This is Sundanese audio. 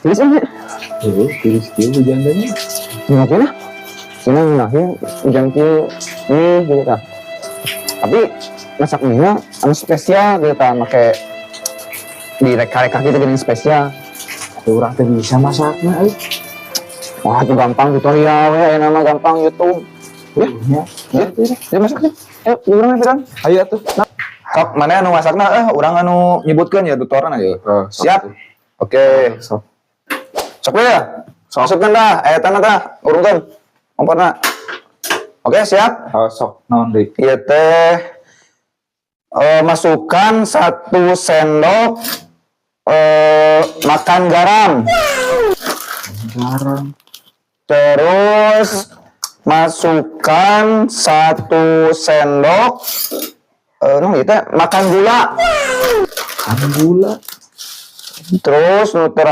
Tiris ini. Tuh, tiris kieu hujan teh nya. Ngapain lah? Ini ngeunaheun hujan kieu nih gitu tah. Tapi masak mie nya anu spesial gitu tah, make direka-reka gitu gini spesial. Tapi urang teh bisa masakna euy. Wah, itu gampang, tutorial we, aya nama gampang YouTube. Ya, Ya, ya, ya masaknya. Ayo, gimana, Firan? Ayo atuh. Sok, mana anu masakna urang anu nyebutkeun ya tutoran aja. Oh, sok Siap. Tuh. Oke. Sok. Sok we ya. Sok masukkeun dah, aya tanah tah, urungkeun. Komporna. Oke, siap. Oh, sok naon deui? Ieu teh masukkan 1 sendok makan garam. Garam. Terus masukkan 1 sendok no, itu makan gula. Kan gula. Terus nu.